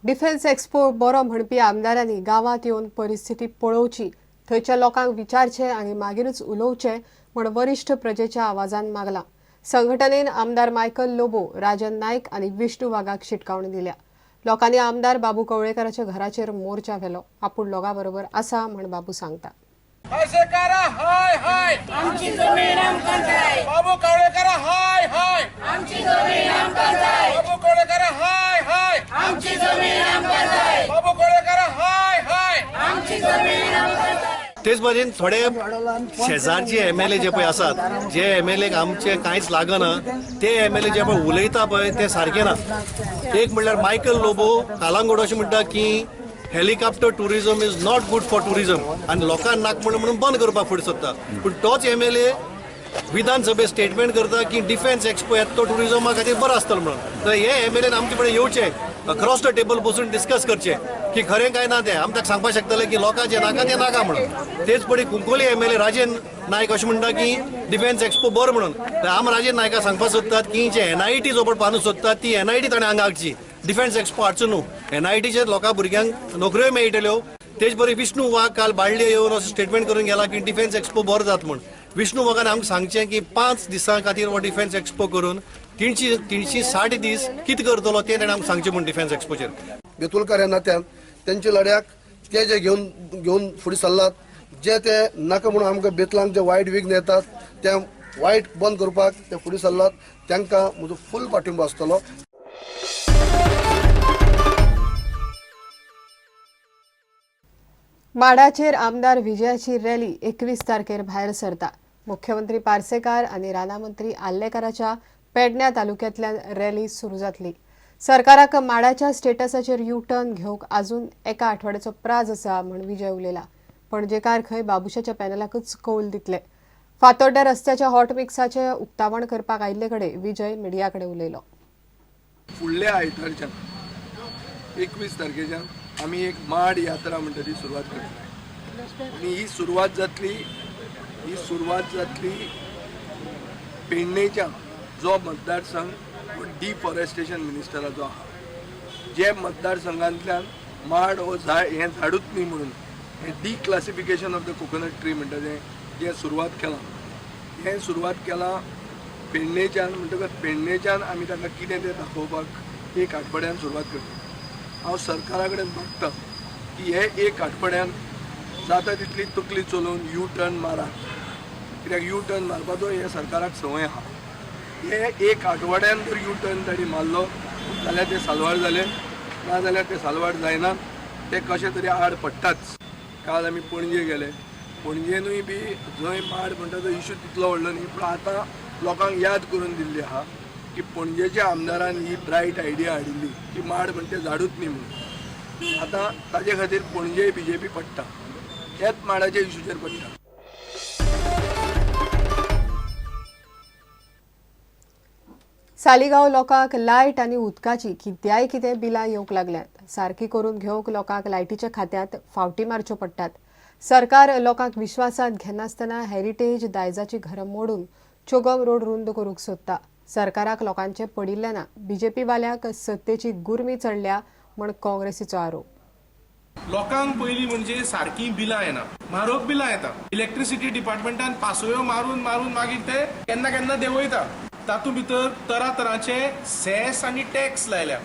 Defence expo बरो म्हणपी आमदारांनी गांवांत येवन परिस्थिती पळोवची, थंयच्या लोकांक विचारचे आनी मागीरूच उलोवचे म्हूण वरिश्ठ प्रजेच्या आवाजान मागला. संघटनेन आमदार मायकल लोबो, राजन नायक आनी विष्णू वाघाक शिटकावणी दिल्या. लोकांनी आमदार बाबू कवळेकराच्या घराचेर मोर्चा व्हेलो. आपूण लोकां बरोबर आसा म्हण बाबू सांगता. हाय हाय आमची जमीन आमकां जाय, बाबू कवळेकर हाय हाय आमची जमीन आमकां जाय, बाबू कवळेकर हाय हाय आमची जमीन आमकां जाय, बाबू कवळेकर हाय हाय आमची जमीन आमकां जाय. तेच भाशेन थोडे शेजारचे एमएलए जे पळय आसात, जे एमएलए आमचे कांयच लागना, ते एमएलए जे पळय उलयता पळय ते सारके ना. एक म्हणल्यार मायकल लोबो कालांगोड अशें म्हणटा की helicopter tourism is not good for tourism आनी लोकांक नाक म्हणून बंद करपाक फुडें सोदता. पूण तोच एमएलए विधानसभेत स्टेटमेंट करता की डिफेन्स एक्सपो येता तो टुरिजमा खातीर बरो आसतलो म्हणून. तर हे एमएलएन आमचे कडेन येवचे, अक्रॉस the table बसून डिस्कस करचे की खरें काय ना तें आमी ताका सांगपाक शकतले की लोकांचें नाका तें नाका म्हणून. तेच पडी कुंकोली एमएलए राजेन नायक अशें म्हणटा की डिफेन्स एक्सपो बरो म्हणून. तर आमी राजेन नायका सांगपाक सोदतात की जे एनआयटी जो पळय बांदूंक सोदतात ती एनआयटी ताणें हांगा हाडची, डिफेन्स एक्सपो हाडचो न्हू. एनआयटीचेर लोकां भुरग्यांक नोकऱ्योय मेळटल्यो. तेच बरी विष्णू वाघ काल बाळ्ळे येवन असो स्टेटमेंट करून गेला की डिफेन्स एक्सपो बरो जात म्हूण. विष्णू वाघान आमकां सांगचें की 5 दिसां खातीर हो डिफेन्स एक्सपो करून 360 दीस कितें करतलो तें ताणें आमकां सांगचें म्हूण डिफेन्स एक्सपोचेर. बेतुलकार ह्या नात्यान तेंच्या लढ्याक ते जे घेवन घेवन फुडें सरलात, जे ते नाका म्हणून आमकां बेतलांक जे वायट विघ्न येतात ते वायट बंद करपाक ते फुडें सरलात, तांकां म्हजो फूल पाठिंबो आसतलो. माडाचेर आमदार विजयाची रॅली 21 तारखेर भायर सरता. मुख्यमंत्री पार्सेकार आनी रानामंत्री आल्लेकाराच्या पेडण्या तालुक्यांतल्यान रॅली सुरू जातली. सरकाराक माडाच्या स्टेटसाचेर यू टर्न घेवंक अजून एका आठवड्याचो प्राज आसा म्हूण विजय उलयला. पणजेकार खंय बाबुशाच्या पॅनलाकूच कौल दितले. फातोड्ड्या रस्त्याच्या हॉट मिक्साचें उक्तावण करपाक आयिल्ले कडेन विजय मिडिया कडेन उलयलो. फुडल्या आयतारच्यान 21 तारखेच्यान आमी एक माड यात्रा म्हणटा ती सुरवात करतले आनी ही सुरवात जातली, पेडणेच्या जो मतदारसंघ डिफॉरेस्टेशन मिनिस्टराचो आहा, जे मतदारसंघांतल्यान माड हो झाड हें झाडूच न्ही म्हणून हें declassification of the coconut tree म्हणटा तें जें सुरवात केलां, हें सुरवात केलां पेडणेच्यान. म्हणटकच पेडणेच्यान आमी तांकां कितें तें दाखोवपाक एक आठवड्यान सुरवात करता. हांव सरकारा कडेन मागता की हे एक आठवड्यान जाता तितली तकली चलोवन यू टर्न मारात, कित्याक यू टर्न मारपाचो हे सरकाराक संवय आहा. हे एक आठवड्यान जर यू टर्न तांणी मारलो जाल्यार ते साल्वार जाले, ना जाल्यार ते साल्वार जायना, ते कशें तरी आड पडटाच. काल आमी पणजे गेले, पणजेनूय बी जंय माड म्हणटा तो इशू तितलो व्हडलो न्ही, पूण आतां लोकांक याद करून दिल्ली आहा की पणजेच्या आमदारान ही ब्रायट आयडिया हाडिल्ली की माड म्हणटे झाडूच न्ही म्हणून. आतां ताजे खातीर पणजे बीजेपी पडटा, हेच माडाच्या इशूचेर पडटा. सालिगांव लोकांक लायट आनी उदकाची कित्याय कितें बिलां येवंक लागल्यांत. सारकी करून घेवंक लोकांक लायटीच्या खात्यांत फावटी मारच्यो पडटात. सरकार लोकांक विश्वासांत घेनासतना हेरिटेज दायजाची घरां मोडून चोगम रोड रुंद करूंक सोदता. सरकाराक लोकांचें पडिल्लें ना, बीजेपी वाल्यांक सत्तेची गुरमी चडल्या म्हूण काँग्रेसीचो आरोप. लोकांक पयलीं म्हणजे सारकी बिलां येना, म्हारग बिलां येता. इलेक्ट्रिसिटी डिपार्टमेंटान पासयो मारून मारून मागीर ते केन्ना केन्ना देंवयता. तातूंत भितर तरातरांचे सेस आनी टॅक्स लायल्या,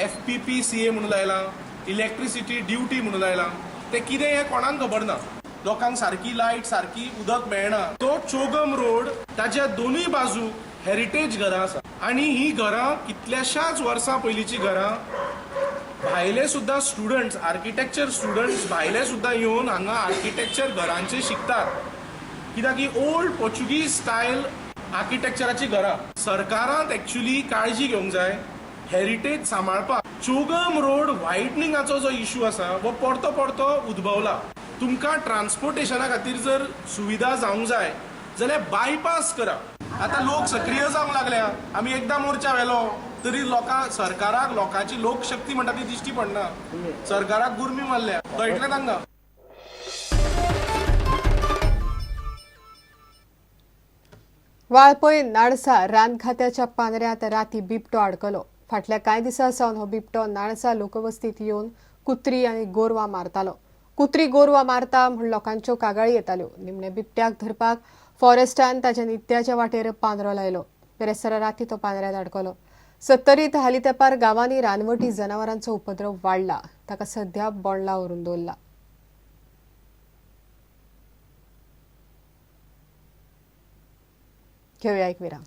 FPPCA म्हणून लायला, इलेक्ट्रिसिटी ड्युटी म्हणून लायला. ते कितें हें कोणाक खबर ना. लोकांक सारकी लायट सारकी उदक मेळना. तो चोगम रोड ताच्या दोनूय बाजू हेरिटेज घरां आसा आनी ही घरां कितल्याशाच वर्सां पयलींची घरां. भायले सुद्दां स्टुडंट्स, आर्किटेक्चर स्टुडंट्स भायले सुद्दां येवन हांगा आर्किटेक्चर घरांचे शिकतात, कित्याक ही ओल्ड पोर्चुगीज स्टायल आर्किटेक्चराची घरां. सरकारान एक्चुली काळजी घेवंक जाय हेरिटेज सांबाळपाक. चोगम रोड वायडनिंगाचो जो इशू आसा हो परतो परतो उद्भवला. तुमकां ट्रान्सपोर्टेशना खातीर जर सुविधा जावंक जाय जाल्यार बायपास करा. आतां लोक सक्रीय जावंक लागल्या. आमी एकदां मोर्चा व्हेलो तरी लोकां सरकाराक लोकांची लोकशक्ती म्हणटा ती दिश्टी पडना. सरकाराक गुरमी मारल्या, कळटलें तांकां. वाळपय नाडसा रान खात्याच्या पांदऱ्यांत राती बिबटो आडकलो. फाटल्या कांय दिसां सावन हो बिबटो नाणसा लोकवस्तीत येवन कुत्री आनी गोरवां मारतालो. कुत्री गोरवां मारता म्हूण लोकांच्यो कागाळी येताल्यो. निमणे बिबट्याक धरपाक फॉरेस्टान ताच्या नित्याच्या वाटेर पांदरो लायलो. बिरेस्तारा राती तो पांदऱ्यात आडकलो. सत्तरीत हाली तेंपार गांवांनी रानवटी जनावरांचो उपद्रव वाडला. ताका सध्या बोंडला व्हरून दवरला. घेवया एक विराम.